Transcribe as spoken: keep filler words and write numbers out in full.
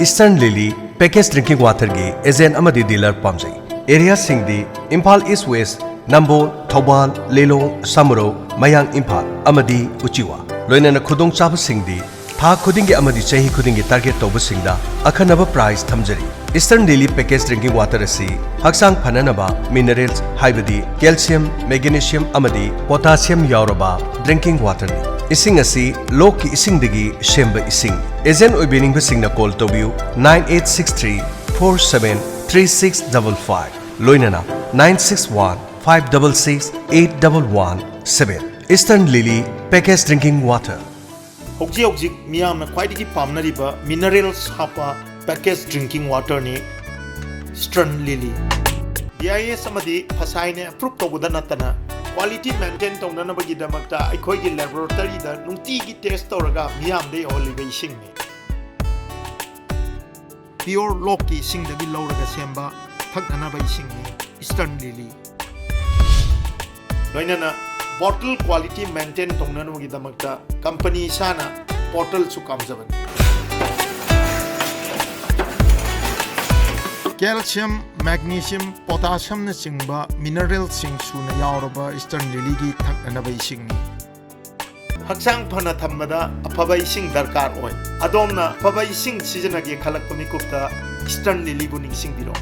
Eastern Lily Packaged Drinking Waterꯒꯤ agent ꯑꯃꯗꯤ dealer ꯄꯥꯝꯖꯩ꯫ Areaꯁꯤꯡꯗꯤ Imphal East West, ꯅꯝꯕꯣꯜ, ꯊꯧꯕꯥꯜ, ꯂꯤꯂꯣꯡ, ꯁꯃꯨꯔꯧ, ꯃꯌꯥꯡ ꯏꯝꯐꯥꯜ ꯑꯃꯗꯤ ꯎꯆꯤꯋꯥ꯫ ꯂꯣꯏꯅꯅ ꯈꯨꯗꯣꯡꯆꯥꯕꯁꯤꯡꯗꯤ ꯊꯥ ꯈꯨꯗꯤꯡꯒꯤ ꯑꯃꯗꯤ ꯆꯍꯤ ꯈꯨꯗꯤꯡꯒꯤ target ꯇꯧꯕꯁꯤꯡꯗ ꯑꯈꯟꯅꯕ prize ꯊꯝꯖꯔꯤ꯫ Eastern Lily Packaged Drinking Water ꯑꯁꯤ ꯍꯛꯆꯥꯡ ꯐꯅꯅꯕ minerals ꯍꯥꯏꯕꯗꯤ calcium, magnesium ꯑꯃꯗꯤ potassium ꯌꯥꯎꯔꯕ drinking waterꯅꯤ꯫ ꯏꯁꯤꯡ ꯑꯁꯤ ꯂꯣꯛꯀꯤ ꯏꯁꯤꯡꯗꯒꯤ ꯁꯦꯝꯕ ꯏꯁꯤꯡ꯫ Agent ꯑꯣꯏꯕꯤꯅꯤꯡꯕꯁꯤꯡꯅ call ꯇꯧꯕꯤꯌꯨ nine eight six three four seven three six double five, ꯂꯣꯏꯅꯅ nine six one five double six eight double one seven꯫ Eastern Lily Packaged Drinking Water꯫ ꯍꯧꯖꯤꯛ ꯍꯧꯖꯤꯛ ꯃꯤꯌꯥꯝꯅ ꯈ꯭ꯋꯥꯏꯗꯒꯤ ꯄꯥꯝꯅꯔꯤꯕ minerals ꯍꯥꯞꯄ packaged drinking waterꯅꯤ Eastern Lily꯫ B I S ꯑꯃꯗꯤ ꯐꯁꯥꯏꯅ approve ꯇꯧꯕꯗ ꯅꯠꯇꯅ quality maintain ꯇꯧꯅꯅꯕꯒꯤꯗꯃꯛꯇ ꯑꯩꯈꯣꯏꯒꯤ laboratoryꯗ ꯅꯨꯡꯇꯤꯒꯤ test ꯇꯧꯔꯒ ꯃꯤꯌꯥꯝꯗ ꯌꯧꯍꯜꯂꯤꯕ ꯏꯁꯤꯡꯅꯤ꯫ Pure ꯂꯣꯛꯀꯤ ꯏꯁꯤꯡꯗꯒꯤ ꯂꯧꯔꯒ ꯁꯦꯝꯕ ꯊꯛꯅꯅꯕ ꯏꯁꯤꯡꯅꯤ Eastern Lily꯫ ꯂꯣꯏꯅꯅ bottle quality maintain ꯇꯧꯅꯅꯕꯒꯤꯗꯃꯛꯇ company ꯏꯁꯥꯅ bottle ꯁꯨ ꯀꯥꯝꯖꯕꯅꯤ꯫ Calcium, magnesium, potassiumꯅꯆꯤꯡꯕ mineralꯁꯤꯡ ꯁꯨꯅ ꯌꯥꯎꯔꯕ Eastern Lilyꯒꯤ ꯊꯛꯅꯅꯕ ꯏꯁꯤꯡꯅꯤ꯫ ꯍꯛꯆꯥꯡ ꯐꯅ ꯊꯝꯕꯗ ꯑꯐꯕ ꯏꯁꯤꯡ ꯗꯔꯀꯥꯔ ꯑꯣꯏ꯫ ꯑꯗꯣꯝꯅ ꯑꯐꯕ ꯏꯁꯤꯡ ꯁꯤꯖꯤꯟꯅꯒꯦ ꯈꯜꯂꯛꯄ ꯃꯤꯀꯨꯞꯇ Eastern Lilyꯕꯨ ꯅꯤꯡꯁꯤꯡꯕꯤꯔꯣ꯫